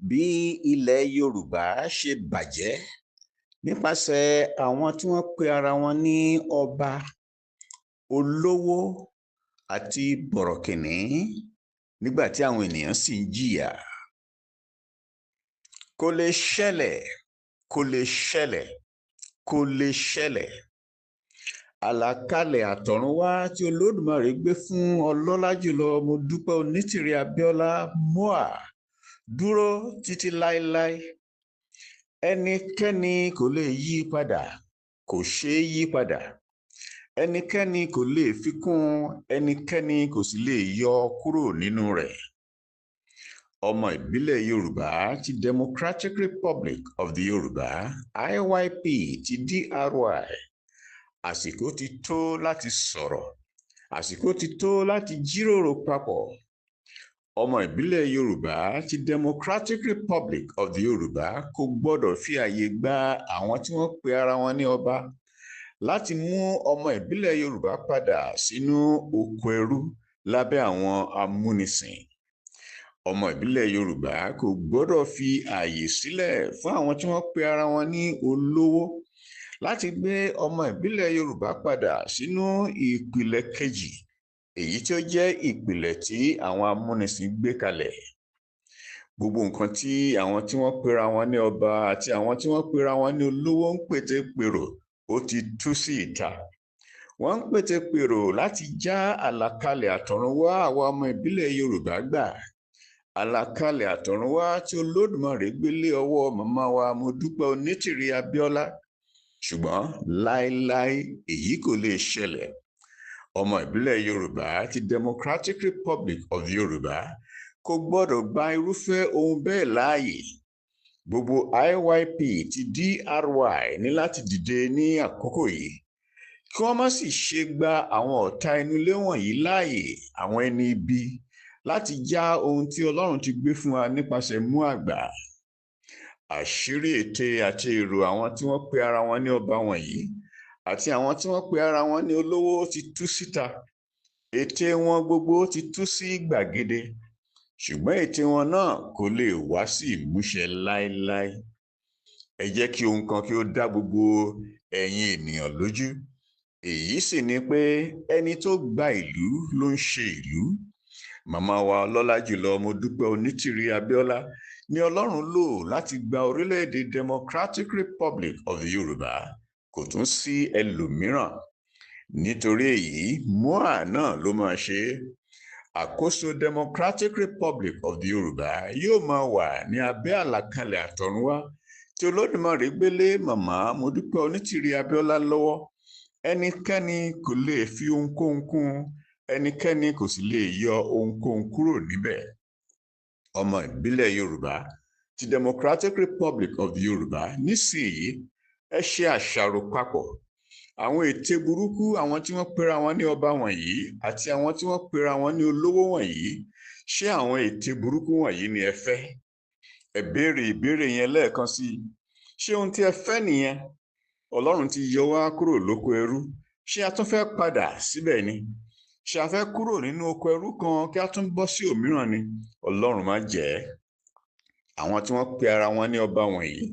Bí ilẹ̀ Yorùbá ṣe bàjẹ́ nípasẹ̀ àwọn tí wọ́n pe ara wọn ní ọba, olówó àti bọ̀rọ̀kìnní nígbà tí àwọn ènìyàn sì ń jìyà. Kò lè ṣẹlẹ̀, kò lè ṣẹlẹ̀, kò lè ṣẹlẹ̀. Àlàkalẹ̀ àtọ̀runwá tí Olódùmarè gbé fún ọlọ́lá jùlọ Modúpẹ́ Onítìrí Abíọ́lá MOA dúró títí láéláé. Ẹnikẹ́ni kò lè yí i padà, kò ṣeé yí padà. Ẹnikẹ́ni kò lè fi kún un, ẹnikẹ́ni kò sì lè yọ ọ́ kúrò nínú rẹ̀. Ọmọ ìbílẹ̀ Yorùbá ti Democratic Republic of the Yorùbá IYP ti DRY. Àsìkò ti tó láti sọ̀rọ̀. Àsìkò ti tó láti jíròrò papọ̀. Ọmọ ìbílẹ̀ Yorùbá ti Democratic Republic of the Yorùbá kò gbọdọ̀ fi àyè gba àwọn tí wọ́n pe ara wọn ní ọba láti mú ọmọ ìbílẹ̀ Yorùbá padà sínú oko ẹrú lábẹ́ àwọn amúnisìn. Ọmọ ìbílẹ̀ Yorùbá kò gbọdọ̀ fi ààyè sílẹ̀ fún àwọn tí wọ́n pe ara wọn ní olówó láti gbé ọmọ ìbílẹ̀ Yorùbá padà sínú ìpìlẹ̀ kejì, èyí tí ó jẹ́ ìpìlẹ̀ tí àwọn amúnisìn gbé kalẹ̀. Gbogbo nǹkan tí àwọn tí wọ́n pera wọn ní ọba àti àwọn tí wọ́n pera wọn ní olówó ń pète-pèrò ó ti tú sí ìta. Wọ́n ń pète-pèrò láti já àlàkalẹ̀ àtọ̀runwá àwa ọmọ ìbílẹ̀ Yorùbá gbà. Àlàkalẹ̀ àtọ̀runwá tí Olódùmarè gbé lé ọwọ́ màmá wa Modúpẹ́ Onítìrí Abíọ́lá. Ṣùgbọ́n láéláé èyí kò lè ṣẹlẹ̀. Ọmọ ìbílẹ̀ Yorùbá ti Democratic Republic of the Yorùbá kò gbọdọ̀ gba irúfẹ́ ohun bẹ́ẹ̀ láàyè. Gbogbo IYP ti DRY ní láti dìde ní àkókò yìí, kí wọ́n má sì ṣe gba àwọn ọ̀tá inú ilé wọ̀nyí láàyè, àwọn ẹni ibi, láti já ohun tí Ọlọ́run ti gbé fún wa nípasẹ̀ MOA gbà. Àṣírí ète àti èrò àwọn tí wọ́n pe ara wọn ní ọba wọ̀nyí àti àwọn tí wọ́n pe ara wọn ní olówó ti tú síta. Ète wọn gbogbo ti tú sí gbàgede, ṣùgbọ́n ète wọn náà kò lè wá sí ìmúṣẹ láéláé. Ẹ jẹ́ kí ohun kan kí ó dá gbogbo ẹ̀yin ènìyàn lójú. Èyí sì ni pé ẹni tó gba ìlú ló ń ṣe ìlú. Màmá wa ọlọ́lá jùlọ Modúpẹ́ Onítìrí Abíọ́lá ni Ọlọ́run lò láti gba orílẹ̀-èdè Democratic Republic of the Yorùbá. Kò tún sí ẹlòmíràn. Nítorí èyí, MOA náà ló máa ṣe é. Àkóso Democratic Republic of the Yorùbá yóò máa wà ní abẹ́ àlàkalẹ̀ àtọ̀runwá tí Olódùmarè gbé lé màmá Modúpẹ́ Onítìrí Abíọ́lá lọ́wọ́. Ẹnikẹ́ni kò lè fi ohunkóhun kún un, ẹnikẹ́ni kò sì lè yọ ohunkóhun kúrò níbẹ̀. Ọmọ ìbílẹ̀ Yorùbá ti Democratic Republic of the Yorùbá, nísìnyí ẹ ṣe àṣàrò papọ̀. Àwọn ète burúkú àwọn tí wọ́n pera wọn ní ọba wọ̀nyí àti àwọn tí wọ́n pera wọn ní olówó wọ̀nyí, ṣé àwọn ète burúkú wọ̀nyí ni ẹ fẹ́? Ẹ béèrè ìbéèrè yẹn lẹ́ẹ̀kan sí i. Ṣé ohun tí ẹ fẹ́ nìyẹn? Ọlọ́run ti yọ wá kúrò lóko ẹrú. Ṣé a tún fẹ́ padà síbẹ̀ ni? Ṣé a fẹ́ kúrò nínú oko ẹrú kan kí a tún bọ́ sí òmíràn ni? Ọlọ́run má jẹ́. Àwọn tí wọ́n pe ara wọn ní ọba wọ̀nyí,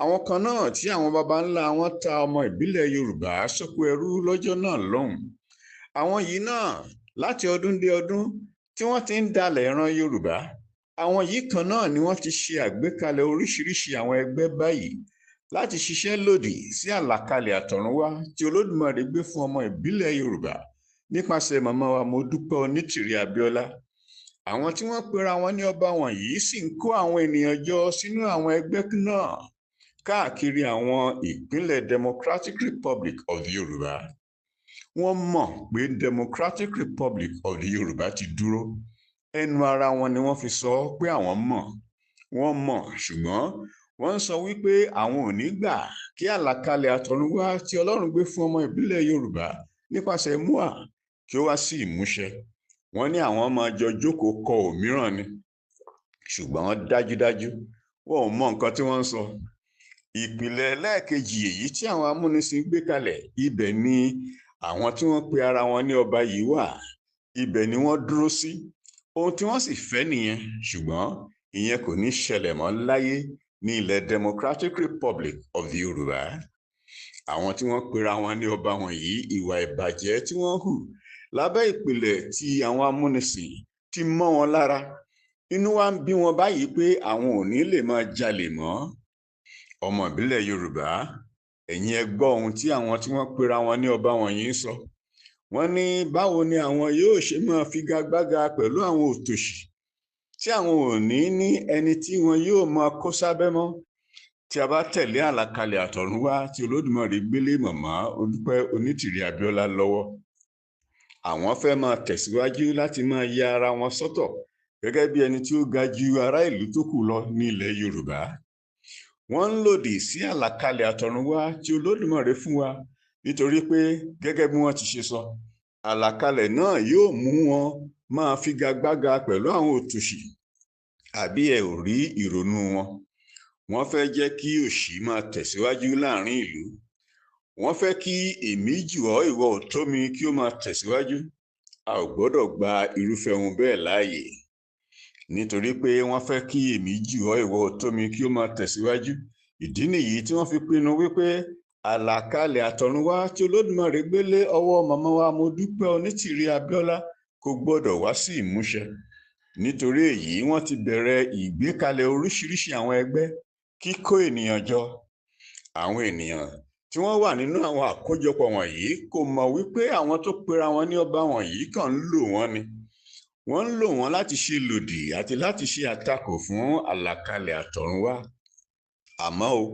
àwọn kan náà tí àwọn baba ńlá wọn ta ọmọ ìbílẹ̀ Yorùbá sóko ẹrú lọ́jọ́ náà lọ́hùn. Àwọn yìí náà láti ọdún dé ọdún tí wọ́n ti ń dalẹ̀ ìran Yorùbá. Àwọn yìí kan náà ni wọ́n ti ṣe àgbékalẹ̀ oríṣiríṣi àwọn ẹgbẹ́ báyìí láti ṣiṣẹ́ lòdì sí àlàkalẹ̀ àtọ̀runwá tí Olódùmarè gbé fún ọmọ ìbílẹ̀ Yorùbá nípasẹ̀ màmá wa Modúpẹ́ Onítìrí Abíọ́lá. Àwọn tí wọ́n pera wọn ní ọba wọ̀nyí sì ń kó àwọn ènìyàn jọ sínú àwọn ẹgbẹ́ náà káàkiri àwọn ìpínlẹ̀ Democratic Republic of the Yorùbá. Wọ́n mọ̀ pé Democratic Republic of the Yorùbá ti dúró. Ẹnu ara wọn ni wọ́n fi sọ pé àwọn mọ̀. Wọ́n mọ̀, ṣùgbọ́n wọ́n ń sọ wípé àwọn ò ní gbà kí àlàkalẹ̀ àtọ̀runwá tí Ọlọ́run gbé fún ọmọ ìbílẹ̀ Yorùbá nípasẹ̀ MOA kí ó wá sí ìmúṣẹ. Wọ́n ní àwọn máa jọ jókòó kọ òmíràn ni. Ṣùgbọ́n dájúdájú, wọn ò mọ nǹkan tí wọ́n ń sọ. Ìpìlẹ̀ lẹ́ẹ̀kejì èyí tí àwọn amúnisìn gbé kalẹ̀, ibẹ̀ ni àwọn tí wọ́n pe ara wọn ní ọba yìí wà. Ibẹ̀ ni wọ́n dúró sí. Ohun tí wọ́n sì fẹ́ nìyẹn. Ṣùgbọ́n Ìyẹn kò ní ṣẹlẹ̀ mọ́ láyé ní ilẹ̀ Democratic Republic of the Yorùbá. Àwọn tí wọ́n pera wọn ní ọba wọ̀nyí, ìwà ìbàjẹ́ tí wọ́n hù lábẹ́ ìpìlẹ̀ tí àwọn amúnisìn ti mọ́ wọn lára. Inú wa ń bí wọn báyìí pé àwọn ò ní lè máa jalè mọ́. Ọmọ ìbílẹ̀ Yorùbá, ẹ̀yin ẹ gbọ́ ohun tí àwọn tí wọ́n pera wọn ní ọba wọ̀nyí ń sọ. Wọ́n ní báwo ni àwọn yóò ṣe máa figagbága pẹ̀lú àwọn òtòṣì tí àwọn ò ní ní ẹni tí wọn yóò máa kó sábẹ́ mọ́ tí a bá tẹ̀lé àlàkalẹ̀ àtọ̀runwá tí Olódùmarè gbélé Màmá Olúpẹ́ Onítìrí Abíọ́lá lọ́wọ́. Àwọn fẹ́ máa tẹ̀síwájú láti máa ya ara wọn sọ́tọ̀ gẹ́gẹ́ bí ẹni tí ó ga ju ará ìlú tó kù lọ ní ilẹ̀ Yorùbá. Wọ́n ń lòdì sí àlàkalẹ̀ àtọ̀runwá tí Olódùmarè fún wa nítorí pé gẹ́gẹ́ bí wọ́n ti ṣe sọ, àlàkalẹ̀ náà yóò mú wọn máa figagbága pẹ̀lú àwọn òtòṣì. Àbí ẹ ò rí ìrònú wọn? Wọ́n fẹ́ jẹ́ kí òṣì máa tẹ̀síwájú láàrin ìlú. Wọ́n fẹ́ kí èmi jù ọ́ ìwọ ò tó mi kí ó máa tẹ̀síwájú. A ò gbọ́dọ̀ gba irúfẹ́ ohun bẹ́ẹ̀ láàyè. Nítorí pé wọ́n fẹ́ kí èmi jù ọ́ ìwọ ò tó mi kí ó máa tẹ̀síwájú. Ìdí nìyí tí wọ́n fi pinnu wípé àlàkalẹ̀ àtọ̀runwá tí Olódùmarè gbé lé ọwọ́ màmá wa Modúpẹ́ Onítìrí Abíọ́lá kò gbọ́dọ̀ wá sí ìmúṣẹ. Nítorí èyí, wọ́n ti bẹ̀rẹ̀ ìgbékalẹ̀ oríṣiríṣi àwọn ẹgbẹ́, kíkó ènìyàn jọ. Àwọn ènìyàn tí wọ́n wà nínú àwọn àkójọpọ̀ wọ̀nyí kò mọ̀ wípé àwọn tó pera wọn ní ọba wọ̀nyí kàn ń lò wọ́n ni. Wọ́n ń lò wọ́n láti ṣe lòdì àti láti ṣe àtakò fún àlàkalẹ̀ àtọ̀runwá. Àmọ́ o,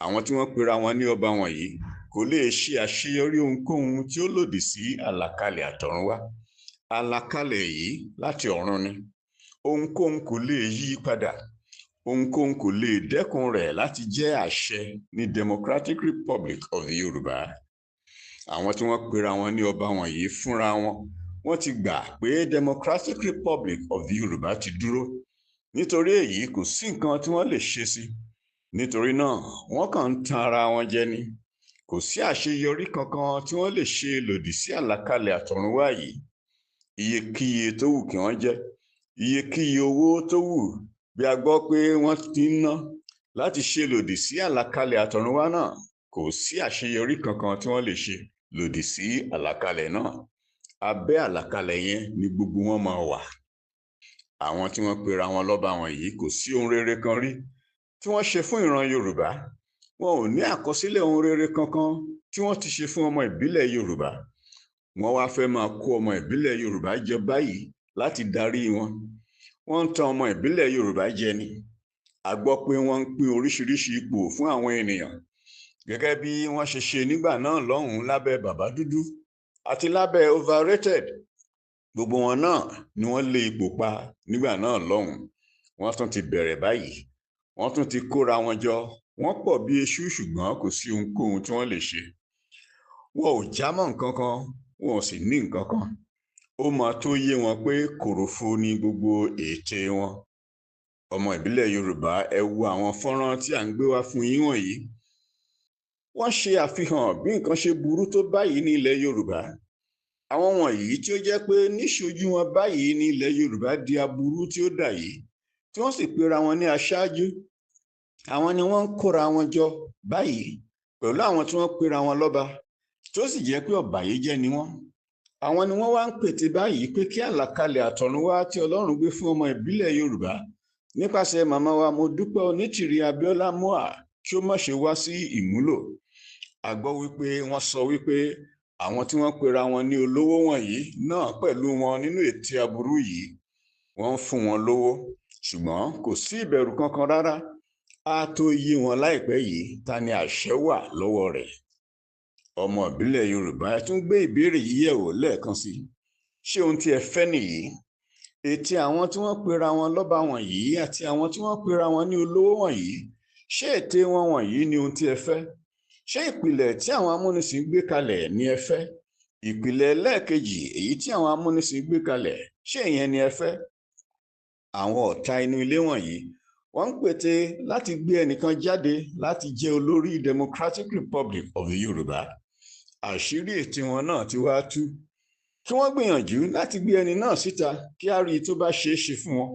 àwọn tí wọ́n pera wọn ní ọba wọ̀nyí kò lè ṣe àṣeyọrí ohunkóhun tí ó lòdì sí àlàkalẹ̀ àtọ̀runwá. Àlàkalẹ̀ yìí láti ọ̀run ni. Ohunkóhun kò lè yí i padà. Ohunkóhun kò lè dẹ́kun rẹ̀ láti jẹ́ àṣẹ ní Democratic Republic of the Yorùbá. Àwọn tí wọ́n pera wọn ní ọba wọ̀nyí fúnra wọn, wọ́n ti gbà pé Democratic Republic of the Yorùbá ti dúró. Nítorí èyí, kò sí nǹkan tí wọ́n lè ṣe sí. Nítorí náà, wọ́n kàn ń tan ara wọn jẹ ni. Kò sí àṣeyọrí kankan tí wọ́n lè ṣe lòdì sí àlàkalẹ̀ àtọ̀runwá yìí. Iyekíye tó wù kí wọ́n jẹ́, iyekíye owó tó wù bí a gbọ́ pé wọ́n ti ń ná láti ṣe lòdì sí àlàkalẹ̀ àtọ̀runwá náà, kò sí àṣeyọrí kankan tí wọ́n lè ṣe lòdì sí àlàkalẹ̀ náà. Abẹ́ àlàkalẹ̀ yẹn ni gbogbo wọn máa wà. Àwọn tí wọ́n pera wọn lọ́ba wọ̀nyí kò sí ohun rere kan rí tí wọ́n ṣe fún ìran Yorùbá. Wọn ò ní àkọsílẹ̀ ohun rere kankan tí wọ́n ti ṣe fún ọmọ ìbílẹ̀ Yorùbá. Wọ́n wá fẹ́ máa kó ọmọ ìbílẹ̀ Yorùbá jọ báyìí láti darí wọn. Wọ́n ń tan ọmọ ìbílẹ̀ Yorùbá jẹ ni. A gbọ́ pé wọ́n ń pín oríṣiríṣi ipò fún àwọn ènìyàn gẹ́gẹ́ bí wọ́n ṣe ṣe nígbà náà lọ́hùn-ún lábẹ́ Bàbá Dúdú àti lábẹ́ Overrated. Gbogbo wọn náà ni wọ́n lé ipò pa nígbà náà lọ́hùn-ún. Wọ́n tún ti bẹ̀rẹ̀ báyìí. Wọ́n tún ti kóra wọn jọ. Wọ́n pọ̀ bí eṣú, ṣùgbọ́n kò sí ohunkóhun tí wọ́n lè ṣe. Wọn ò jámọ́ nǹkan kan, wọn ò sì ní nǹkan kan. Ó máa tó yé wọn pé kòròfo ni gbogbo ète wọn. Ọmọ ìbílẹ̀ Yorùbá, ẹ wo àwọn fọ́nrán tí à ń gbé wá fún yín wọ̀nyí. Wọ́n ṣe àfihàn bí nǹkan ṣe burú tó báyìí ní ilẹ̀ Yorùbá. Àwọn wọ̀nyí tí ó jẹ́ pé níṣojú wọn báyìí ní ilẹ̀ Yorùbá di aburú tí ó dà yìí, tí wọ́n sì pera wọn ní aṣáájú. Àwọn ni wọ́n ń kóra wọn jọ báyìí pẹ̀lú àwọn tí wọ́n pera wọn lọ́ba, tó sì jẹ́ pé ọ̀bàyéjẹ́ ni wọ́n. Àwọn ni wọ́n wá ń pète báyìí pé kí àlàkalẹ̀ àtọ̀runwá tí Ọlọ́run gbé fún ọmọ ìbílẹ̀ Yorùbá nípasẹ̀ màmá wa Modúpẹ́ Onítìrí Abíọ́lá Moa kí ó má ṣe wá sí ìmúlò. A gbọ́ wípé wọ́n sọ wípé àwọn tí wọ́n pera wọn ní olówó wọ̀nyí náà pẹ̀lú wọn nínú ète aburú yìí. Wọ́n ń fún wọn lówó, ṣùgbọ́n kò sí ìbẹ̀rù kankan rárá. Á tó yé wọn láìpẹ́ yìí ta ni àṣẹ wà lọ́wọ́ rẹ̀. Ọmọ ìbílẹ̀ Yorùbá, ẹ tún gbé ìbéèrè yìí yẹ̀wò lẹ́ẹ̀kan sí. Ṣé ohun tí ẹ fẹ́ nìyí? Ète àwọn tí wọ́n pera wọn lọ́ba wọ̀nyí àti àwọn tí wọ́n pera wọn ní olówó wọ̀nyí, ṣé ète wọn wọ̀nyí ni ohun tí ẹ fẹ́? Ṣé ìpìlẹ̀ tí àwọn amúnisìn gbé kalẹ̀ ni ẹ fẹ́? Ìpìlẹ̀ lẹ́ẹ̀kejì èyí tí àwọn amúnisìn gbé kalẹ̀, ṣé ìyẹn ni ẹ fẹ́? Àwọn ọ̀tá inú ilé wọ̀nyí, wọ́n ń pète láti gbé ẹnìkan jáde láti jẹ́ olórí Democratic Republic of the Yorùbá. Àṣírí ète wọn náà ti wá tú. Kí wọ́n gbìyànjú láti gbé ẹni náà síta kí á rí i tó bá ṣeé ṣe fún wọn.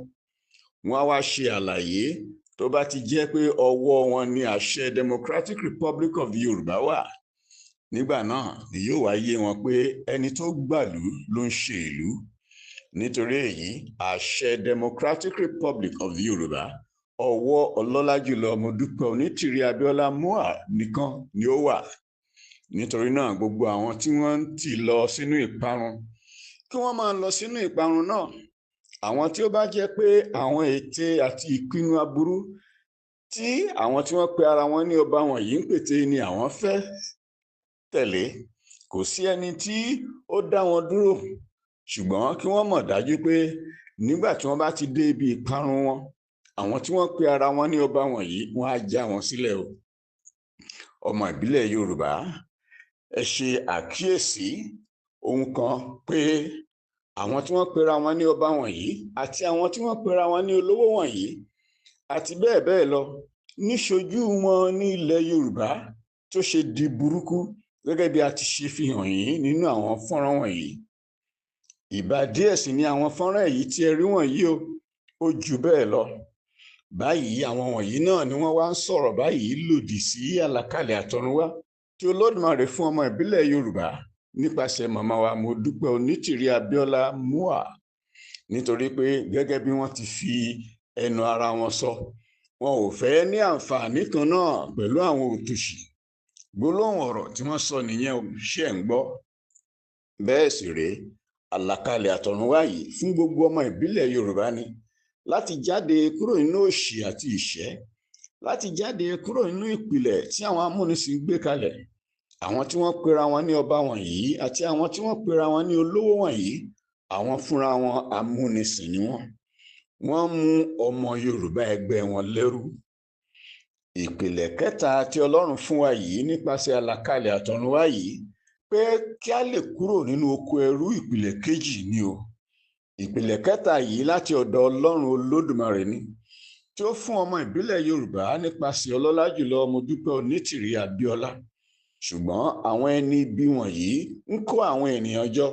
Wọ́n á wá ṣe àlàyé tó bá ti jẹ́ pé ọwọ́ wọn ní àṣẹ Democratic Republic of the Yorùbá wà. Nígbà náà ni yóò wá yé wọn pé ẹni tó gbàlú ló ń ṣe ìlú. Nítorí èyí, àṣẹ Democratic Republic of the Yorùbá, ọwọ́ ọlọ́lá jùlọ Modúpẹ́ Onítìrí Abíọ́lá MOA nìkan ni ó wà. Nítorí náà, gbogbo àwọn tí wọ́n ń tì lọ sínú ìparun, kí wọ́n máa lọ sínú ìparun náà. Àwọn tí ó bá jẹ́ pé àwọn ète àti ìpinnu aburú tí àwọn tí wọ́n pe ara wọn ní ọba wọ̀nyí ń pète ni àwọn fẹ́ tẹ̀lé, kò sí ẹni tí ó dá wọn dúró. Ṣùgbọ́n kí wọ́n mọ̀ dájú pé nígbà tí wọ́n bá ti dé ibi ìparun wọn, àwọn tí wọ́n pe ara wọn ní ọba wọ̀nyí, wọ́n á já wọn sílẹ̀ o. Ọmọ ìbílẹ̀ Yorùbá, ẹ ṣe àkíyèsí ohun kan pé àwọn tí wọ́n pera wọn ní ọba wọ̀nyí àti àwọn tí wọ́n pera wọn ní olówó wọ̀nyí àti bẹ́ẹ̀ bẹ́ẹ̀ lọ níṣojú wọn ní ilẹ̀ Yorùbá tó ṣe di burúkú gẹ́gẹ́ bí a ti ṣe fi hàn yín nínú àwọn fọ́nrán wọ̀nyí. Ìbá díẹ̀ sì ni àwọn fọ́nrán èyí tí ẹ rí wọ̀nyí o, ó jù bẹ́ẹ̀ lọ. Báyìí, àwọn wọ̀nyí náà ni wọ́n wá ń sọ̀rọ̀ báyìí lòdì sí àlàkalẹ̀ àtọ̀runwá tí Olódùmarè fún ọmọ ìbílẹ̀ Yorùbá nípasẹ̀ màmá wa Modúpẹ́ Onítìrí Abíọ́lá MOA. Nítorí pé gẹ́gẹ́ bí wọ́n ti fi ẹnu ara wọn sọ, wọn ò fẹ́ ní àǹfààní kan náà pẹ̀lú àwọn òtòṣì. Gbólóhùn ọ̀rọ̀ tí wọ́n sọ nìyẹn, ṣé ń gbọ́? Bẹ́ẹ̀ sì rèé, àlàkalẹ̀ àtọ̀runwá yìí fún gbogbo ọmọ ìbílẹ̀ Yorùbá ni láti jáde kúrò nínú òṣì àti ìṣẹ́, láti jáde kúrò nínú ìpìlẹ̀ tí àwọn amúnisìn gbé kalẹ̀. Àwọn tí wọ́n pera wọn ní ọba wọ̀nyí àti àwọn tí wọ́n pera wọn ní olówó wọ̀nyí, àwọn fúnra wọn amúnisìn ni wọ́n. Wọ́n mú ọmọ Yorùbá ẹgbẹ́ wọn lẹ́rú. Ìpìlẹ̀ kẹta tí Ọlọ́run fún wa yìí nípasẹ̀ àlàkalẹ̀ àtọ̀runwá yìí pé kí a lè kúrò nínú oko ẹrú, ìpìlẹ̀ kejì ni o. Ìpìlẹ̀ kẹta yìí láti ọ̀dọ̀ Ọlọ́run Olódùmarè ni, tí ó fún ọmọ ìbílẹ̀ Yorùbá nípasẹ̀ ọlọ́lá jùlọ Modúpẹ́ Onítìrí Abíọ́lá. Ṣùgbọ́n àwọn ẹni ibi wọ̀nyí ń kó àwọn ènìyàn jọ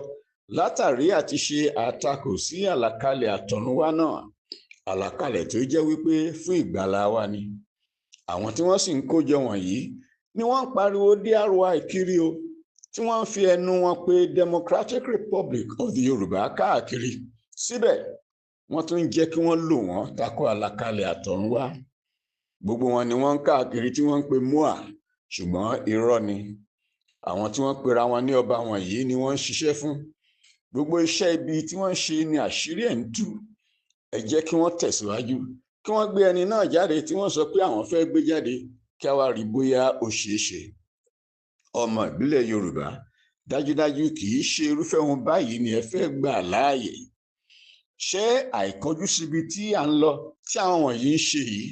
látàrí àti ṣe àtakò sí àlàkalẹ̀ àtọ̀runwá náà, àlàkalẹ̀ tó jẹ́ wípé fún ìgbàlà wa ni. Àwọn tí wọ́n sì ń kójọ wọ̀nyí ni wọ́n ń pariwo DRY kiri o, tí wọ́n ń fi ẹnu wọn pé Democratic Republic of the Yorùbá káàkiri. Síbẹ̀ wọ́n tún ń jẹ́ kí wọ́n lò wọ́n tako àlàkalẹ̀ àtọ̀runwá. Gbogbo wọn ni wọ́n ń káàkiri tí wọ́n ń pe MOA, ṣùgbọ́n irọ́ ni. Àwọn tí wọ́n pera wọn ní ọba wọ̀nyí ni wọ́n ń ṣiṣẹ́ fún. Gbogbo iṣẹ́ ibi tí wọ́n ń ṣe ni àṣírí ẹ̀ ń tú. Ẹ jẹ́ kí wọ́n tẹ̀síwájú, kí wọ́n gbé ẹni náà jáde tí wọ́n sọ pé àwọn fẹ́ gbé jáde, kí a wá rí bóyá ó ṣeé ṣe. Ọmọ ìbílẹ̀ Yorùbá, dájúdájú kì í ṣe irúfẹ́ ohun báyìí ni ẹ fẹ́ gbà láàyè. Ṣé àìkọjú síbi tí à ń lọ tí àwọn wọ̀nyí ń ṣe yìí,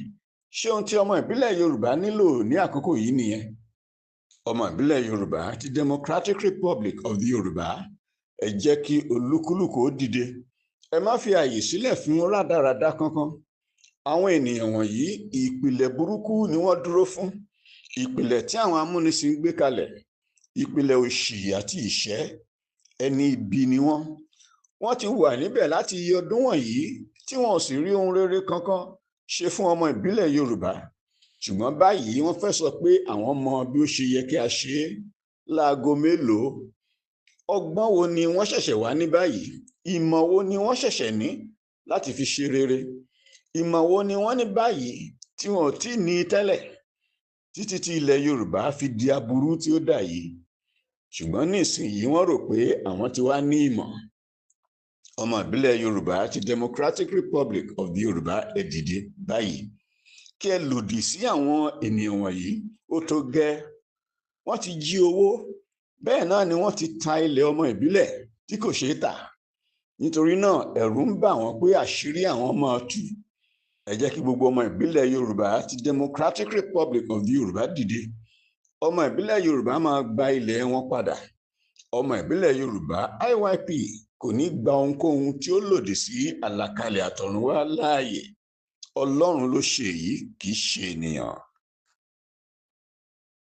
ṣé ohun tí ọmọ ìbílẹ̀ Yorùbá nílò ní àkókò yìí nìyẹn? Ọmọ ìbílẹ̀ Yorùbá ti Democratic Republic of the Yorùbá, ẹ jẹ́ kí olúkúlùkù ó dìde. Ẹ má fi àyè sílẹ̀ fún rádaràda kankan. Àwọn ènìyàn wọ̀nyí, ìpìlẹ̀ burúkú ni wọ́n dúró fún. Ìpìlẹ̀ tí àwọn amúnisìn gbé kalẹ̀, ìpìlẹ̀ òṣì àti ìṣẹ́, ẹni ibi ni wọ́n. Wọ́n ti wà níbẹ̀ láti iye ọdún wọ̀nyí tí wọn ò sì rí ohun rere kankan ṣe fún ọmọ ìbílẹ̀ Yorùbá. Ṣùgbọ́n báyìí wọ́n fẹ́ sọ pé àwọn mọ bí ó ṣe yẹ kí a ṣe é. Láago mélòó? Ọgbọ́n wo ni wọ́n ṣẹ̀ṣẹ̀ wá ní báyìí? Ìmọ̀ wo ni wọ́n ṣẹ̀ṣẹ̀ ní láti fi ṣe rere? Ìmọ̀ wo ni wọ́n ní báyìí tí wọn ò tí ì ní tẹ́lẹ̀, títí tí ilẹ̀ Yorùbá fi di aburú tí ó dà yìí? Ṣùgbọ́n nísìnyí wọ́n rò pé àwọn ti wá ní ìmọ̀. Ọmọ ìbílẹ̀ Yorùbá ti Democratic Republic of the Yorùbá, ẹ dìde báyìí kí ẹ lòdì sí àwọn ènìyàn wọ̀nyí. Ó tó gẹ́. Wọ́n ti jí owó, bẹ́ẹ̀ náà ni wọ́n ti ta ilẹ̀ ọmọ ìbílẹ̀ tí kò ṣeé tà. Nítorí náà ẹ̀rù ń bà wọ́n pé àṣírí àwọn máa tú. Ẹ jẹ́ kí gbogbo ọmọ ìbílẹ̀ Yorùbá ti Democratic Republic of the Yorùbá dìde. Ọmọ ìbílẹ̀ Yorùbá máa gba ilẹ̀ wọn padà. Ọmọ ìbílẹ̀ Yorùbá IYP kò ní gba ohunkóhun tí ó lòdì sí àlàkalẹ̀ àtọ̀runwá láàyè. Ọlọ́run ló ṣe èyí, kì í ṣe ènìyàn.